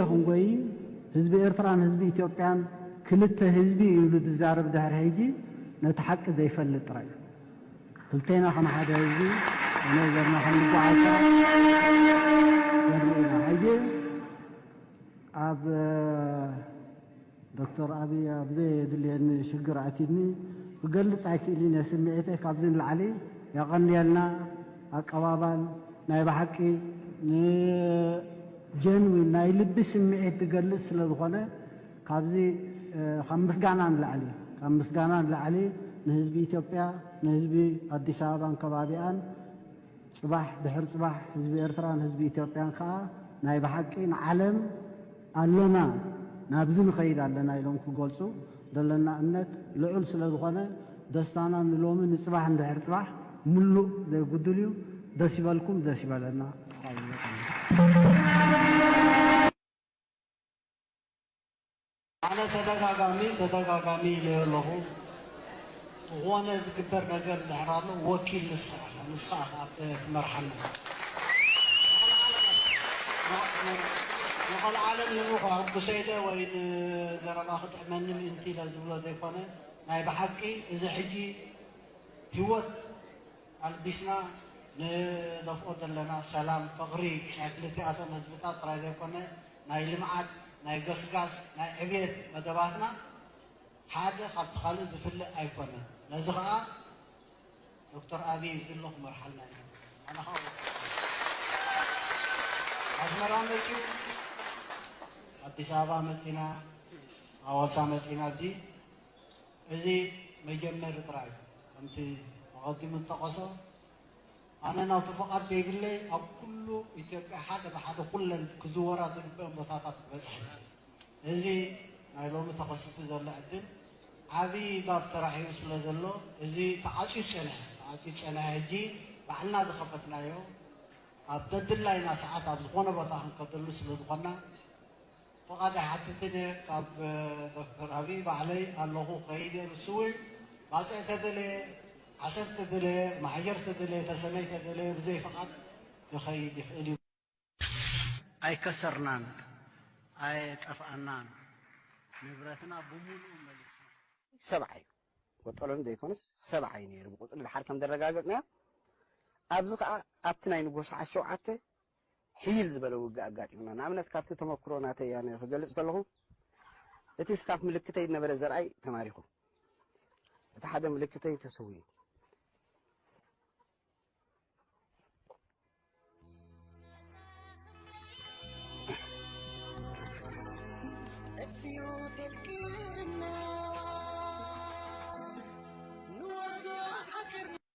ክንጎይ፣ ህዝቢ ኤርትራን ህዝቢ ኢትዮጵያን ክልተ ህዝቢ እዩ ኢሉ ዝዛረብ ድሕሪ ሕጂ ነቲ ሓቂ ዘይፈልጥ ጥራይ እዩ። ክልቴና ከም ሓደ ህዝቢ ብናይ ዘርና ከም ንጓዓዛ ዘርኢ ኢና። ሕጂ ኣብ ዶክተር ኣብይ ኣብ ዘየድልየኒ ሽግር ኣትዩኒ ክገልጽ ኣይክእልን እየ ስምዒተይ። ካብዚ ንላዕሊ የቐንየልና። ኣቀባባል ናይ ብሓቂ ንጀንዊን ናይ ልቢ ስምዒት ዝገልጽ ስለ ዝኾነ ካብዚ ካብ ምስጋና ንላዕሊ ካብ ምስጋና ንላዕሊ ንህዝቢ ኢትዮጵያ ንህዝቢ ኣዲስ ኣበባን ከባቢኣን ጽባሕ ድሕሪ ጽባሕ ህዝቢ ኤርትራን ህዝቢ ኢትዮጵያን ከኣ ናይ ብሓቂ ንዓለም ኣሎና ናብዚ ንኸይድ ኣለና ኢሎም ክገልጹ ዘለና እምነት ልዑል ስለ ዝኾነ ደስታና ንሎሚ ንጽባሕ እንድሕር ጽባሕ ምሉእ ዘይጉድል እዩ። ደስ ይበልኩም፣ ደስ ይበለና። ኣነ ተደጋጋሚ ተደጋጋሚ ኢለዮ ኣለኹ። ዝኾነ ዝግበር ነገር እንድሕር ኣሎ ወኪል ንስኻ ንስኻ ኢኻ ትመርሓና። ንቐልዓለም ንኡ ከሐጉሰ ኢለ ወይ ንዘረባ ክጥዕመኒ ምእንቲ ኢለ ዝብሎ ዘይኮነ ናይ ብሓቂ እዚ ሕጂ ህይወት ኣልቢስና ንደፍኦ ዘለና ሰላም፣ ፍቕሪ ናይ ክልቲኣቶም ህዝብታት ጥራይ ዘይኮነ ናይ ልምዓት፣ ናይ ገስጋስ፣ ናይ ዕብየት መደባትና ሓደ ካብቲ ካልእ ዝፍለ ኣይኮነን። ነዚ ኸኣ ዶክተር ኣብይ ዝሎ ክመርሓልና እዩ። ኣነ ኸኣ ኣስመራ መጺኡ ኣዲስ ኣበባ መጺና ኣዋሳ መጺና ኣብዚ እዚ መጀመሪ ጥራይ እዩ። ከምቲ ኣቐዲሙ ዝጠቐሶ ኣነ ናቱ ፍቓድ ዘይብለይ ኣብ ኩሉ ኢትዮጵያ ሓደ ብሓደ ኩለን ክዝወራ ዝግበአን ቦታታት ክበጽሕ እዩ። እዚ ናይ ሎሚ ተኸሲቱ ዘሎ ዕድል ዓብዪ ባብ ተራሒቡ ስለ ዘሎ እዚ ተዓፅዩ ዝፀንሐ ተዓፅዩ ዝፀንሐ ሕጂ ባዕልና ዝኸፈትናዮ ኣብ ደድላይና ሰዓት ኣብ ዝኾነ ቦታ ክንከደሉ ስለ ዝኾንና ፍቓድ ኣይሓትትን እየ ካብ ዶክተር ኣብይ ባዕለይ ኣለኹ ከይድ እየ ንሱ እውን ባፅዕ ተደለየ ዓሰብ ተደለየ ማሕጀር ተደለየ ተሰነይ ተደለየ ብዘይ ፍቓድ ክኸይድ ይኽእል እዩ። ኣይከሰርናን ኣየጠፍኣናን ንብረትና ብምሉኡ መሊስና። ሰብዓ እዩ። ወጠሎኒ ዘይኮነስ ሰብዓ እዩ ነይሩ ብቁፅሪ ድሓር ከም ዘረጋገፅናዮ። ኣብዚ ከዓ ኣብቲ ናይ ንጎስዓ ሸውዓተ ሕይል ዝበለ ውግእ ኣጋጢሙና። ንኣብነት ካብቲ ተመክሮ ናተይ ኣነ ክገልፅ ከለኹ እቲ ስታፍ ምልክተይ ዝነበረ ዘርኣይ ተማሪኹ። እቲ ሓደ ምልክተይ ተሰዊኡ።